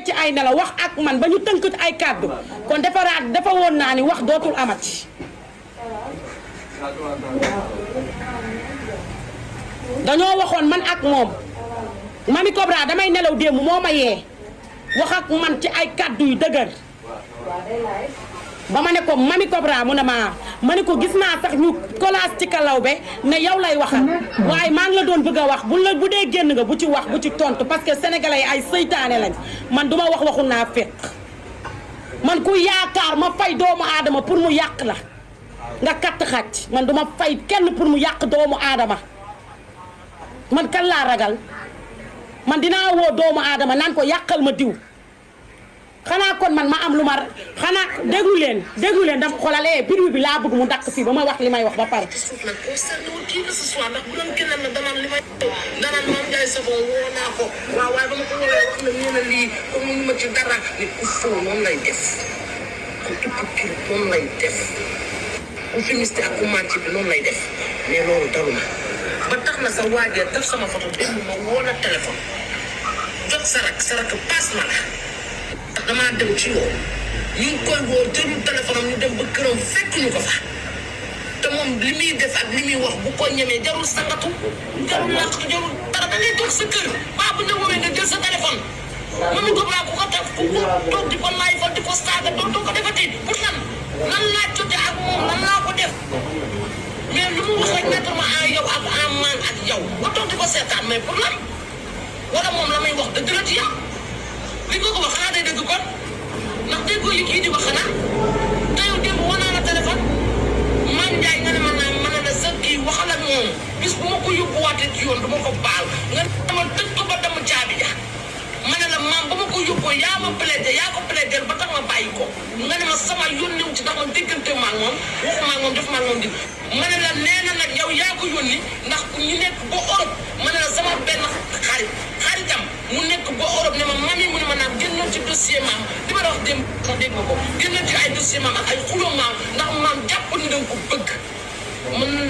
ci ay nelaw wax ak man ba ñu tënk ay kàddu kon dafa woon naa ni wax dootul amati. dañoo waxoon man ak moom Mamy Cobra damay nelaw démb moo ma yee wax ak man ci ay kàddu yu dëgër ba ma ne ko Mamy Cobra mu ne ma ne ko gis naa sax ñu collage ci Kalawbe ne yow lay waxal waaye maa ngi la doon bëgg a wax bu dee génn nga bu ci wax bu ci tontu parce que sénégalais yi ay seytaane lañ man duma wax waxu naa fekk man ku yaakaar ma fay doomu aadama pour mu yàq la nga katt xàcc man duma fay kenn pour mu yàq doomu aadama man kan laa ragal man dinaa woo doomu aadama naan ko yàqal ma diw xanaa kon man ma am lu ma xanaa déglu leen dama xoolalee biir bi laa bëgg mu dakk fii ba ma wax li may wax ba pare. suuf nag concerné wul kii que ce soit ndax bu doon keneen nag danaan li may danaan Mame Ndiaye Savon woo naa ko waaw waaye ba ma ko woowee wax na nee na lii comme ñu ma ci dara nit ku foo moom lay def ku tukkil moom lay def ku fumiste ak ku màcc bi noonu lay def mais loolu daluma ba tax na sa waajee def sama photo démb ma woo la téléphone jot sa rak paas ma la damaa dem ci yoon ñu ngi koy woo jëlul téléphone am ñu dem ba këram fekk ñu ko fa te moom li muy def ak li muy wax bu ko ñemee jarul sangatu jarul làqatu jarul dara da ngay toog sa kër baa bu ñu woowee nga jël sa téléphone Mamy Cobra ku ko def ku ko toog di ko laay fa di ko saaga doo ko defati pour lan laa jotee ak moom lan laa ko def mais lu mu wax rek mettre ma en yow ak en man ak yow ba toog di ko seetaan mais pour lan wala moom la may wax dëgg la ci yow li nga ko wax xanaa day dëgg kon ndax déggoo yi kii di wax xanaa te yow démb woo naa la téléphone Mame Ndiaye nga ne ma naan mën na la sa kii waxal ak moom bis bu ma ko yóbbuwaatee ci yoon du ma ko baal nga ne ma tëj ko ba dama caabi ja ma ne la maam ba ma ko yóbboo yaa ma plaidé yaa ko plaidé ba tax ma bàyyi ko nga ne ma sama yónni wu ci ndax ma déggante maa moom waxu maa moom def maa moom di ma ne la nee na nag yow yaa ko yónni ndax ñu nekk ba Europe ma ne la sama benn xaritam mu nekk ba Europe ne ma mami mu ne ma naan génnoon ci dossier maam li ma la wax démb sax dégg nga ko génnoon ci ay dossier maam ak ay xuloo maam ndax maam jàpp ni danga ko bëgg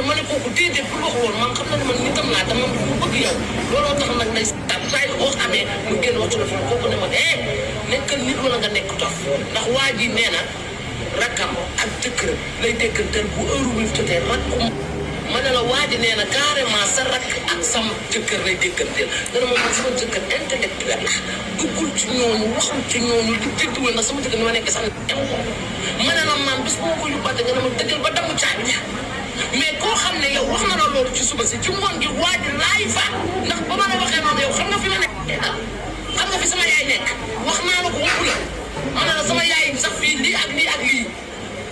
ma ne kooku déedéet bu wax woon maam xam na ne man nitam laa dama ko bëgg yow looloo tax nag nay saa yu oo amee mu génn wax téléphone kooku ne ma nekkal nit wala nga nekk dof ndax waa ji nee na rakkam ak jëkkër lay dégganteel bu heure wu jotee rakku ma ne la waa ji nee na carrément sa rakk ak sama jëkkër lay dégganteel nga ne ma man sama jëkkër intellectuel la duggul ci ñooñu waxul ci ñooñu di jëdduwul ndax sama jëkkër ni ma nekk sax ma ne la maam bis bu ma ko yóbbaate nga ne ma dëggal ba damu caabi mais koo xam ne yow wax na la loolu ci suba si ci ngoon gi waa ji laay fa ndax ba ma la waxee noonu yow xam nga fi ma nekk xam nga fi sama yaay nekk wax naa la ko waxu la ma ne la sama yaay sax fii lii ak lii ak lii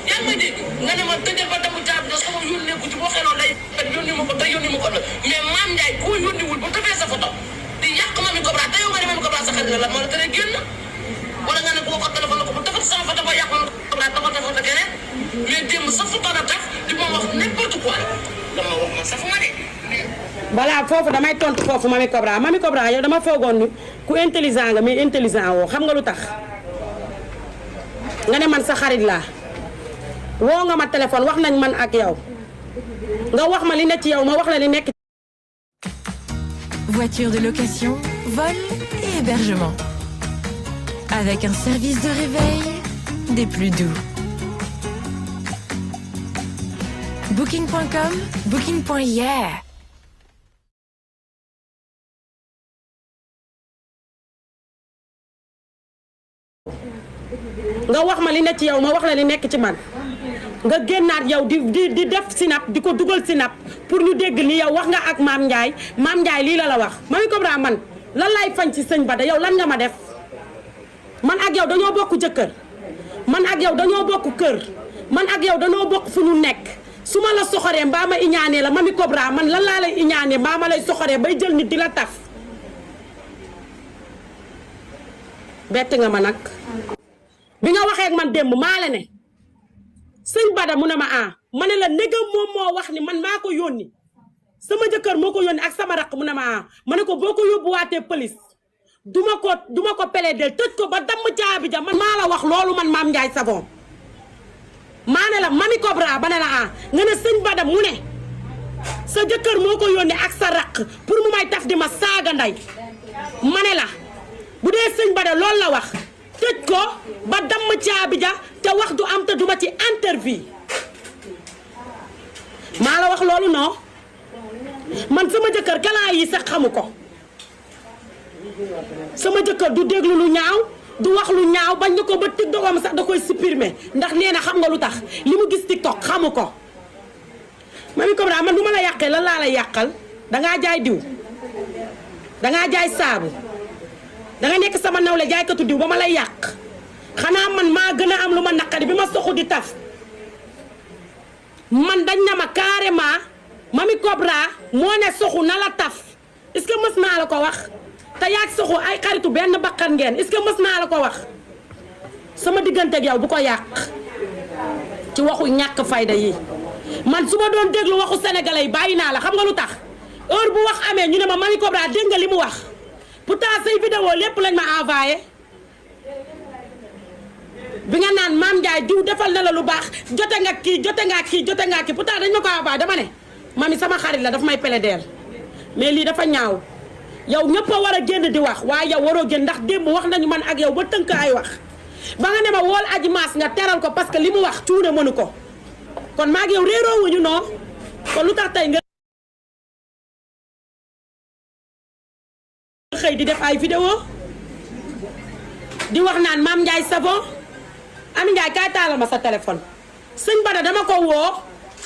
yaa ngi may dégg nga ne ma dëggal ba damu caabi da sama yónnee ko ci boo xee noonu day yónni ma ko te yónni ma ko la mais Mame Ndiaye koo yónniwul bu tafee sa photo di yàq Mamy Cobra te yow nga ne Mamy Cobra sa xarit la moo la tere génn wala nga ne boo ko téléphone ko bu tafati sama photo ba yàq Mamy Cobra dafa tafata keneen mais démb sa photo na taf di ma wax n'importe quoi dama wax ma safu ma de balaa foofu damay tontu foofu Mamy Cobra yow dama foogoon ni ku intelligent nga mais intelligent woo xam nga lu tax nga ne man sa xarit laa woo nga ma téléphone wax nañ man ak yow nga wax ma li nekk ci yow ma wax la li nekk. Voiture de location, vol et hébergement. Avec un service de réveil des plus doux. Booking.com, booking.yeah. nga wax ma li nekk ci yow ma wax la li nekk ci man nga génnaat yow di def sinap di ko dugal sinap pour ñu dégg ni yow wax nga ak Mame Ndiaye lii la wax Mamy Cobra man lan lay fañ ci sëñ Bada yow lan nga ma def man ak yow dañoo bokk jëkkër man ak yow dañoo bokk kër man ak yow dañoo bokk fu ñu nekk su ma la soxoree mbaa ma iñaanee la Mamy Cobra man lan laa lay iñaanee mbaa ma lay soxoree bay jël nit di la taf bett nga ma nag bi nga waxee ak man démb maa la ne sëñ Bada mu ne ma ma ne la négam moom moo wax ni man maa ko yónni sama jëkkër moo ko yónni ak sama raq mu ne ma ma ne ko boo ko yóbbuwaatee police duma ko plaider tëj ko ba damm caabi ja man maa la wax loolu man Mame Ndiaye Savon maa ne la Mamy Cobra ba ne la nga ne sëñ Bada mu ne sa jëkkër moo ko yónni ak sa raq pour mu may taf di ma saaga nday ma ne la bu dee sëñ Bada loolu la wax tëj ko ba damm caabi ja te wax du am te duma ci interview maa la wax loolu non man sama jëkkër kalan yi sax xamu ko sama jëkkër du déglu lu ñaaw du wax lu ñaaw bañ na ko ba TikTok am sax da koy supprimer ndax nee na xam nga lu tax li mu gis TikTok xamu ko Mamy Cobra man bu ma la yàqee lan laa lay yàqal dangaa jaay diw dangaa jaay saabu danga nekk sama nawle jaaykatu diw ba ma lay yàq xanaa man maa gën a am lu ma naqari bi ma soxu di taf man dañ na ma carrément Mamy Cobra moo ne soxu na la taf est-ce que mës naa la ko wax te yaag soxu ay xaritu benn bakkan ngeen est-ce que mës naa la ko wax sama diggante ak yow bu ko yàq ci waxu ñàkk fayda yi man su ma doon déglu waxu sénégalais yi bàyyi naa la xam nga lu tax heure bu wax amee ñu ne ma Mamy Cobra dégg nga li mu wax pourtant say vidéo lépp lañ ma envoyé bi nga naan Mame Ndiaye diw defal na la lu baax jote nga kii pourtant dañ ma ko envoyé dama ne Mamy sama xarit la daf may plaider mais lii dafa ñaaw yow ñëpp a war a génn di wax waaye yow waroo génn ndax démb wax nañu man ak yow ba tënk ay wax ba nga ne ma wool Adji Mass nga teral ko parce que li mu wax cuune mënu ko kon maa ngi yow réeroo wuñu non kon lu tax tey nga xëy di def ay vidéo di wax naan Mame Ndiaye savon Ami Ndiaye kaay taalal ma sa téléphone sëñ Bada dama ko woo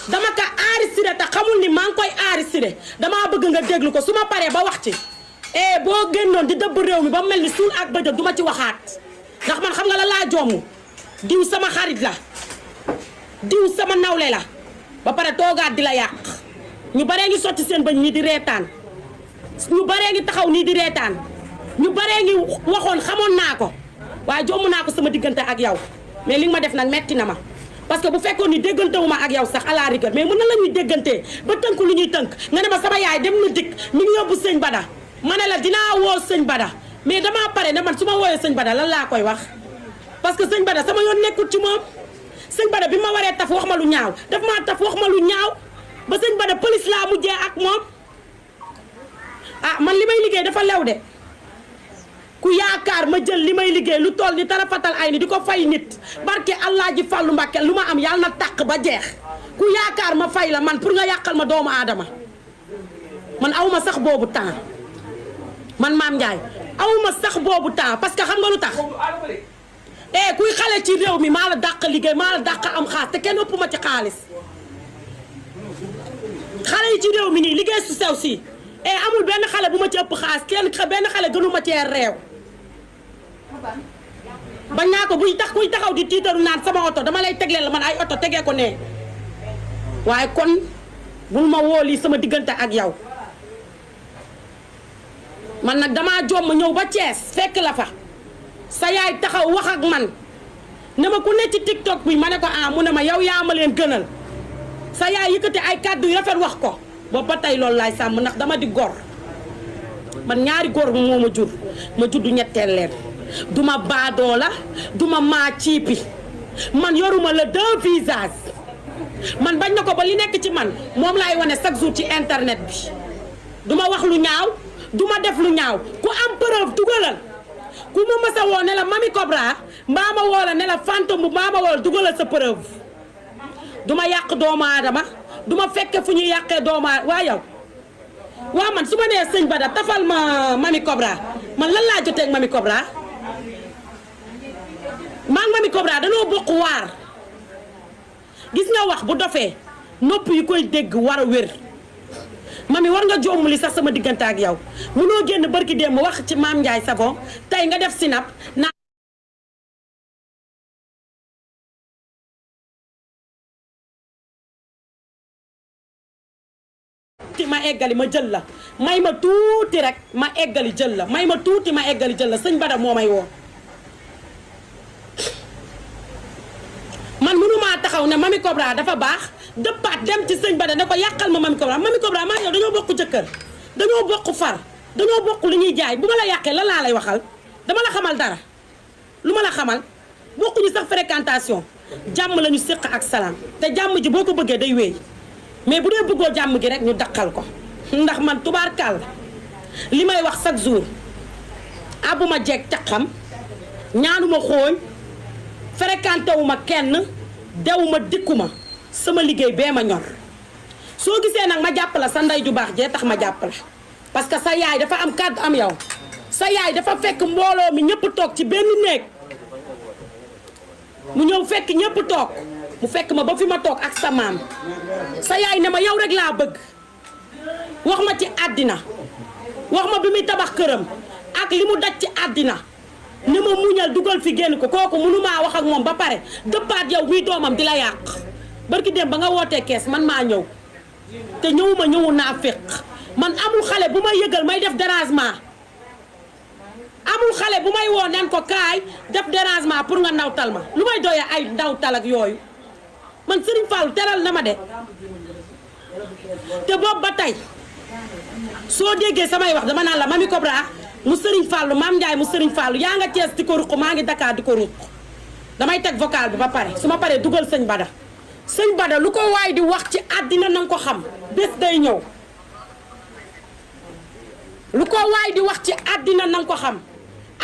dama ko enregistré te xamul ni maa ngi koy enregistré damaa bëgg nga déglu ko su ma paree ba wax ci boo génnoon di dëbb réew mi ba mel ni suul ak bëjëg du ma ci waxaat ndax man xam nga la laa jomm diw sama xarit la diw sama nawle la ba pare toogaat di la yàq ñu baree ngi sotti seen bëñ ñi di reetaan ñu baree ngi taxaw nii di reetaan ñu baree ngi waxoon xamoon naa ko waaye jomm naa ko sama diggante ak yow mais li nga ma def nag metti na ma parce que bu fekkoon ni déggantewuma ak yow sax à la rigueur mais mën na la ñuy déggantee ba tënk lu ñuy tënk nga ne ma sama yaay dem na dikk mi ngi yóbbu sëñ Bada ma ne la dinaa woo sëñ Bada mais damaa pare ne man su ma wooyee sëñ Bada lan laa koy wax parce que sëñ Bada sama yoon nekkul ci moom sëñ Bada bi ma waree taf wax ma lu ñaaw daf maa taf wax ma lu ñaaw ba sëñ Bada police laa mujjee ak moom man li may liggéey dafa lew de ku yaakaar ma jël li may liggéey lu toll ni tarafatal ay ni di ko fay nit barke Allah ji Fàllu Mbàkke lu ma am yàlla na tàq ba jeex ku yaakaar ma fay la man pour nga yàqal ma doomu aadama man awma sax boobu temps man Mame Ndiaye awma sax boobu temps parce que xam nga lu tax kuy xale ci réew mi maa la dàq liggéey maa la dàq am xaalis te kenn ëpp ma ci xaalis xale yi ci réew mi nii liggéey su sew si amul benn xale bu ma ci ëpp xaalis benn xale gënu ma cee réew bañ naa ko kuy taxaw di tiitaru naan sama oto dama lay tegleel la man ay oto tegee ko ne waaye kon bul ma woo lii sama diggante ak yow man nag damaa jomm ñëw ba Thiès fekk la fa sa yaay taxaw wax ak man ne ma ku ne ci TikTok bi ma ne ko mu ne ma yow yaa ma leen gënal sa yaay yëkkati ay kàddu yu rafet wax ko boobu ba tey loolu laay sàmm ndax dama di gor man ñaari gor moo ma jur ma juddu ñetteel leen duma baadoo la duma maa ciipi man yoruma la deux visages man bañ na ko ba li nekk ci man moom laay wane chaque jour ci internet bi duma wax lu ñaaw duma def lu ñaaw ku am preuve dugalal ku ma mës a woo ne la Mamy Cobra mbaa ma woo la ne la fantôme mbaa ma woo la dugalal sa preuve duma yàq doomu aadama duma fekke fu ñuy yàqee doomu aadama waa yow waa man su ma nee sëñ Bada tafal ma Mamy Cobra man lan laa jotee ak Mamy Cobra maa ngi Mamy Cobra danoo bokk waar gis nga wax bu dofee nopp yi koy dégg war a wér Mamy war nga jomm li sax sama diggante ak yow munoo génn barki démb wax ci Mame Ndiaye savon tey nga def sinap na ma eggali ma jël la may ma tuuti rek ma eggali jël la may ma tuuti ma eggali jël la sëñ Bada moo may woo man mënumaa taxaw ne Mamy Cobra dafa baax dëppaat dem ci sëñ Bada ne ko yàqal ma Mamy Cobra maa yow dañoo bokk jëkkër dañoo bokk far dañoo bokk lu ñuy jaay bu ma la yàqee lan laa lay waxal dama la xamal dara lu ma la xamal bokkuñu sax fréquentation jàmm lañu séq ak salaam te jàmm ji boo ko bëggee day wéy mais bu dee bëggoo jàmm gi rek ñu daqal ko ndax man tubaarkàll li may wax chaque jour abuma jeeg caqam ñaanuma xooñ fréquenté wu ma kenn dewuma dikkuma sama liggéey bee ma ñor soo gisee nag ma jàpp la sa ndey ju baax jee tax ma jàpp la parce que sa yaay dafa am kàddu am yow sa yaay dafa fekk mbooloo mi ñëpp toog ci benn néeg mu ñëw fekk ñëpp toog mu fekk ma ba fi ma toog ak sa maam sa yaay ne ma yow rek laa bëgg wax ma ci àddina wax ma bi muy tabax këram ak li mu daj ci àddina ni ma muñal dugal fi génn ko kooku mënumaa wax ak moom ba pare dëppaat yow muy doomam di la yàq barki dem ba nga wootee kees man maa ñëw te ñëwuma ñëwu naa fekk man amul xale bu may yëgal may def dérangement amul xale bu may woo nen ko kaay def dérangement pour nga ndawtal ma lu may doyee ay ndawtal ak yooyu man Serigne Fallou teral na ma de te boobu ba tey soo déggee samay wax dama naan la Mamy Cobra mu Serigne Fallou Mame Ndiaye mu Serigne Fallou yaa nga Thiès di ko ruq maa ngi Dakar di ko ruq damay teg vocal bi ba pare su ma paree dugal sëñ Bada lu ko waay di wax ci àddina na nga ko xam bés day ñëw lu ko waay di wax ci àddina na nga ko xam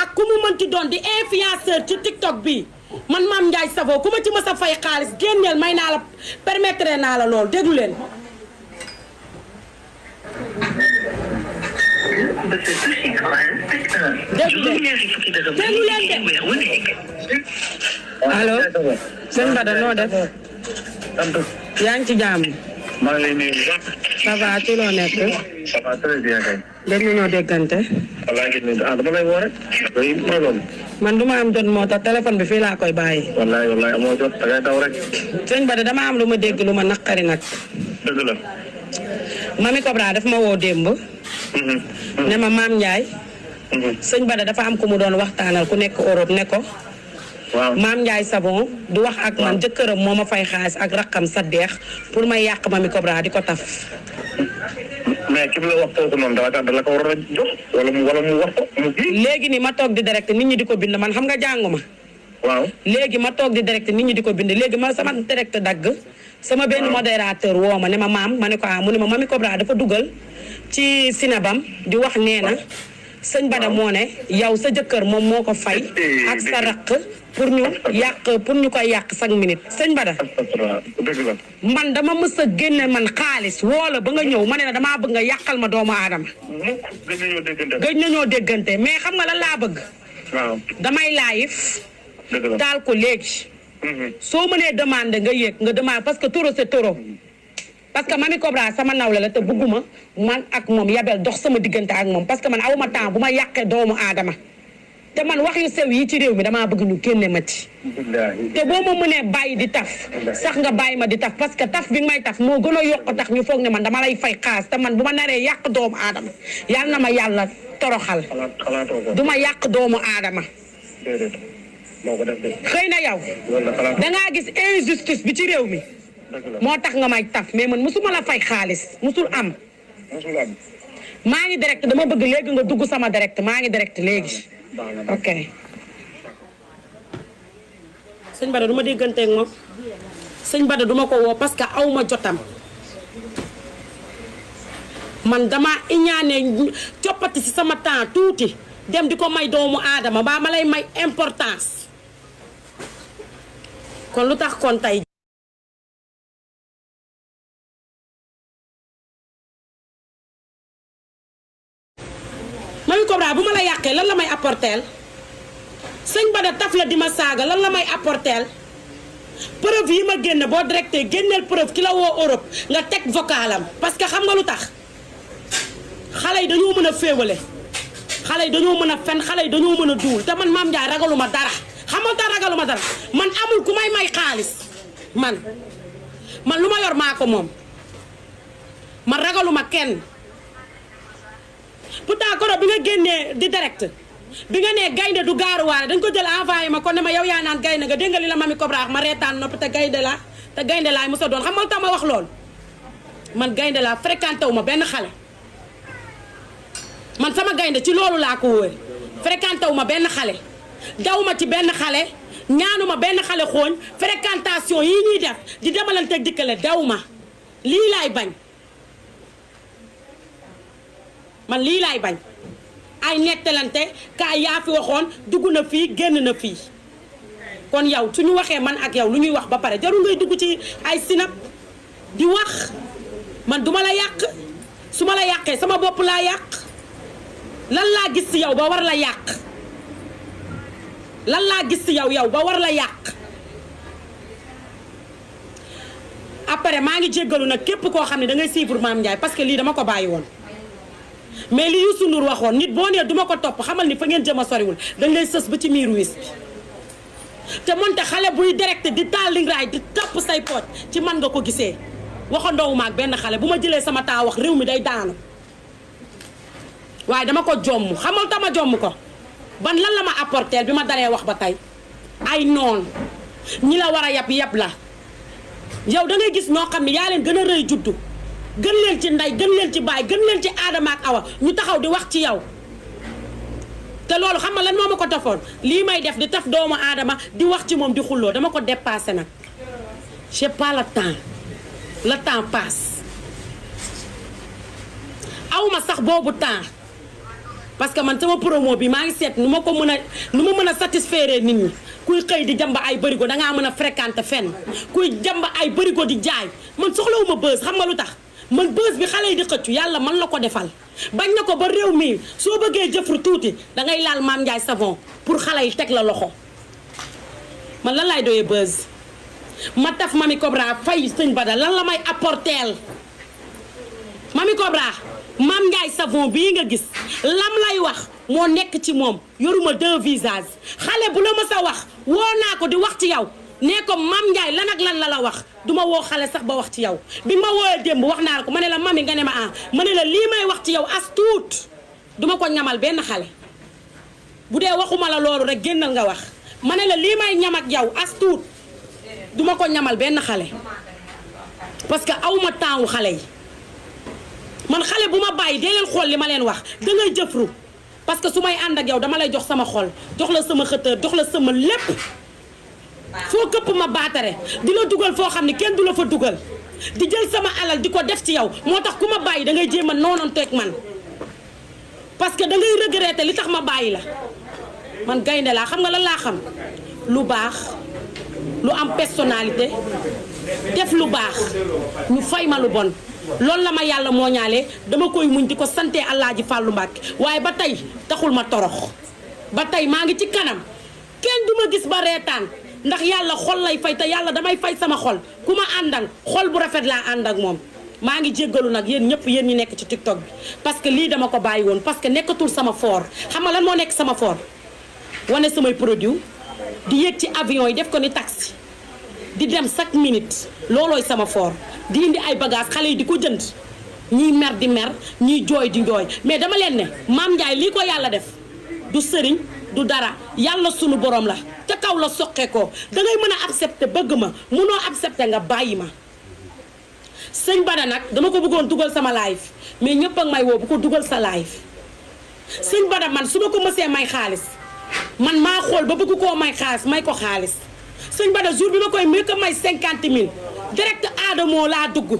ak ku mu mënti doon di influenceur ci TikTok bi man Mame Ndiaye Savon ku ma ci mës a fay xaalis génneel may naa la permettre naa la loolu déglu leen. déglu leen de. allo sëñ Bada noo def. yaa ngi ci jàmm. maa ngi lay nuyu. ça va ci loo nekk. ça va très bien kay. dégg ñoo déggante. wallaahi dama lay woo rek. mooy loolu. man du ma am jot moo tax téléphone bi fii laa koy bàyyi. wallaahi amoo jot da ngay daw rek. sëñ Bada dama am lu ma dégg lu ma naqari nag. dëgg la. Mamy Cobra daf ma woo démb. ne ma Mame Ndiaye. sëñ Bada dafa am ku mu doon waxtaanal ku nekk Europe ne ko. waaw Mame Ndiaye Savon du wax ak man jëkkëram moo ma fay xaalis ak raqam sa deex pour may yàq Mamy Cobra di ko taf. mais ki mu la wax kooku noonu da la ko war a jox wala mu wax ko mu kii. léegi ni ma toog di direct nit ñi di ko bind man xam nga jàngu ma. waaw léegi ma toog di direct nit ñi di ko bind léegi ma sama direct dagg. sama benn modérateur woo ma ne ma maam ma ne ko mu ne ma Mamy Cobra dafa dugal ci sinabam di wax nee na sëñ Bada moo ne yow sa jëkkër moom moo ko fay ak sa raq pour ñu koy yàq 5 minutes sëñ Bada dëgg la. man dama mës a génne man xaalis woola ba nga ñëw ma ne la damaa bëgg nga yàqal ma doomu aadama gëj nañoo déggante mais xam nga lan laa bëgg waaw damay live dëgg la taal ko léegi soo mënee demandé nga yéeg nga demandé parce que toro c'est toro parce que Mamy Cobra sama nawle la te bëgguma man ak moom yabel dox sama diggante ak moom parce que man awuma temps bu ma yàqee doomu aadama te man wax yu sew yi ci réew mi damaa bëgg ñu génne ma ci te boo ma mënee bàyyi di taf sax nga bàyyi ma di taf parce que taf bi nga may taf moo gën a yokk tax ñu foog ne man dama lay fay xaas te man bu ma naree yàq doomu aadama yal na ma yàlla toroxal du ma yàq doomu aadama xëy na yow dangaa gis injustice bi ci réew mi moo tax nga may taf mais man musuma la fay xaalis musul am maa ngi direct dama bëgg léegi nga dugg sama direct maa ngi direct léegi ok sëñ Bada du ma dégganteeg moom sëñ Bada duma ko woo parce que aw ma jotam man dama iñaane coppati ci sama temps tuuti dem di ko may doomu aadama ba ma lay may importance kon lu tax kon tey Mamy Cobra bu ma la yàqee lan la may apporteel sëñ Bada taf la di ma saaga lan la may apporteel preuve yi ma génne boo directé génneel preuve ki la woo Europe nga teg vocalam parce que xam nga lu tax xale yi dañoo mën a féewale xale yi dañoo mën a fen xale yi dañoo mën a duul te man Mame Ndiaye ragaluma dara xam nga tax ragaluma dara man amul ku may xaalis man lu ma yor maa ko moom man ragaluma kenn pourtant koro bi nga génnee di direct bi nga nee gaynde du gaaruwaale dañ ko jël envoyé ma kon ne ma yow yaa naan gaynde nga dégg nga li la Mamy Cobra ma reetaan noppi te gaynde laay mos a doon xam nga tax ma wax loolu man gaynde laa fréquenté wu ma benn xale man sama gaynde ci loolu laa ko wóor fréquenté wu ma benn xale daw ma ci benn xale ñaanuma benn xale xooñ fréquentation yi ñuy def di demalanteeg dikkale daw ma lii laay bañ man lii laay bañ ay nettalante kaay yaa fi waxoon dugg na fii génn na fii kon yow suñu waxee man ak yow lu ñuy wax ba pare jarul ngay dugg ci ay sinap di wax man duma la yàq su ma la yàqee sama bopp laa yàq lan laa gis ci yow ba war la yàq lan laa gis ci yow ba war la yàq après maa ngi jéggalu nag képp koo xam ne da ngay suivre Mame Ndiaye parce que lii dama ko bàyyi woon mais li Youssou Ndour waxoon nit boo nee duma ko topp xamal ni fa ngeen jëm a soriwul dañ lay sës ba ci miiru wis bi te monte xale buy direct di taal lingraay di topp say pooj ci man nga ko gisee waxandoowu ma ak benn xale bu ma jëlee sama taa wax réew mi day daanu waaye dama ko jomm xamal tama jomm ko ban lan la ma apporteel bi ma daree wax ba tey ay noon ñi la war a yab la yow da ngay gis ñoo xam ne yaa leen gën a rëy juddu gën leen ci ndey gën leen ci baay gën leen ci aadama ak awa ñu taxaw di wax ci yow te loolu xam nga lan moo ma ko tafoon lii may def di taf doomu aadama di wax ci moom di xulloo dama ko dépassé nag j'ai pas le temps passe awma sax boobu temps parce que man sama promo bi maa ngi seet nu ma mën a satisfaire nit ñi kuy xëy di jamba ay bërigo dangaa mën a fréquenter fenn kuy jamba ay bërigo di jaay man soxlawuma buzz xam nga lu tax man buzz bi xale yi di xëccu yàlla man la ko defal bañ na ko ba réew mi soo bëggee jëfru tuuti dangay laal Mame Ndiaye Savon pour xale yi teg la loxo man lan laay doyee buzz ma taf Mamy Cobra fay sëñ Bada lan la may apporteel Mamy Cobra Mame Ndiaye Savon bii nga gis lam lay wax moo nekk ci moom yoruma deux visages xale bu la ma sa wax woo naa ko di wax ci yow nee ko Mame Ndiaye lan ak lan la wax duma woo xale sax ba wax ci yow bi ma wooyee démb wax naa la ko ma ne la mami nga ne ma ma ne la lii may wax ci yow as tuut duma ko ñamal benn xale bu dee waxuma la loolu rek génnal nga wax ma ne la lii may ñam ak yow as tuut duma ko ñamal benn xale parce que awma temps wu xale yi man xale bu ma bàyyi dee leen xool li ma leen wax dangay jëfru parce que su may ànd ak yow dama lay jox sama xol jox la sama xëtër jox la sama lépp foo këpp ma baatare di la dugal foo xam ne kenn du la fa dugal di jël sama alal di ko def ci yow moo tax ku ma bàyyi dangay jéem a noonanteeg man parce que dangay regretter li tax ma bàyyi la man gaynde laa xam nga lan laa xam lu baax lu am personnalité def lu baax ñu fay ma lu bon loolu la ma yàlla moo ñaalee dama koy muñ di ko sante Alaaji Fàllu Mbàkke waaye ba tey taxul ma torox ba tey maa ngi ci kanam kenn du ma gis ba reetaan ndax yàlla xol lay fay te yàlla damay fay sama xol ku ma àndal xol bu rafet laa ànd ak moom maa ngi jéggalu nag yéen ñëpp yéen ñi nekk ci TikTok bi parce que lii dama ko bàyyi woon parce que nekkatul sama fort xam nga lan moo nekk sama fort wane samay produit di yéeg ci avion yi def ko ni taxi di dem chaque minute loolooy sama fort di indi ay bagage xale yi di ko jënd ñiy mer di mer ñiy jooy di jooy mais dama leen ne Mame Ndiaye lii ko yàlla def du sëriñ du dara yàlla sunu borom la ca kaw la soqe ko dangay mën a accepter bëgg ma munoo accepter nga bàyyi ma sëñ Bada nag dama ko bëggoon dugal sama live mais ñëpp ak may woo bu ko dugal sa live sëñ Bada man su ma ko mësee may xaalis man maa xool ba bëgg koo may xaalis may ko xaalis sëñ Bada jour bi ma koy may ko may 50 000 direct Adamo laa dugg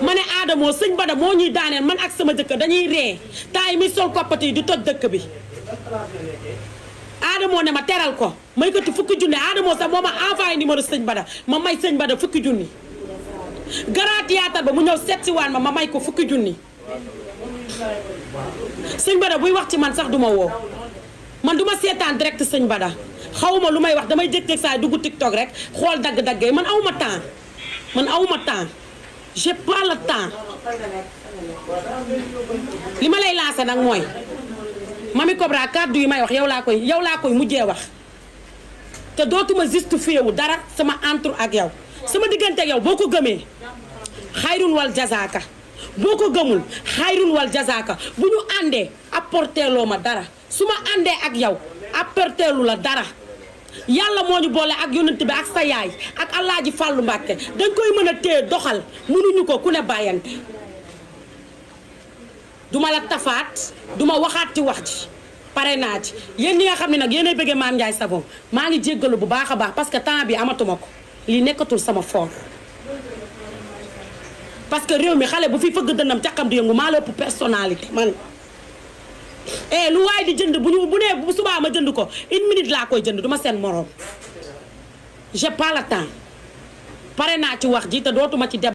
ma ne Adamo sëñ Bada moo ñuy daaneel man ak sama dëkk dañuy ree temps yi mi sol koppati yi di toj dëkk bi Adamo ne ma teral ko may ko ti fukki junni Adamo sax moo ma envoyé numéro sëñ Bada ma may sëñ Bada fukki junni Grand Théâtre ba mu ñëw seet si waan ma may ko fukki junni sëñ Bada buy wax ci man sax duma woo man duma seetaan direct sëñ Bada xawma lu may wax damay jékki-jékki saa dugg TikTok rek xool dagg-daggee man awma temps j'ai pas le temps li ma lay lancé nag mooy Mamy Cobra kàddu yi may wax yow laa koy mujjee wax te dootuma justifié wu dara sama entre ak yow sama diggante ak yow boo ko gëmee xayrun wal jazaaka boo ko gëmul xayrun wal jazaaka bu ñu àndee apporteeloo ma dara su ma àndee ak yow apporteelu la dara yàlla moo ñu boole ak yonent bi ak sa yaay ak Alaaji Fàllu Mbàkke dañ koy mën a téye doxal mënuñu ko ku ne bàyyante duma la tafaat duma waxaat ci wax ji pare naa ci yéen ñi nga xam ne nag yéenay bëggee Mame Ndiaye Savon maa ngi jéggalu bu baax a baax parce que temps bi amatuma ko lii nekkatul sama fort parce que réew mi xale bu fi fëgg dënnam caqam di yëngu maa la ëpp personnalité man lu waay di jënd bu nee bu subaa ma jënd ko 1 minute laa koy jënd duma seen morom j'ai pas le temps pare naa ci wax ji te dootuma ci débat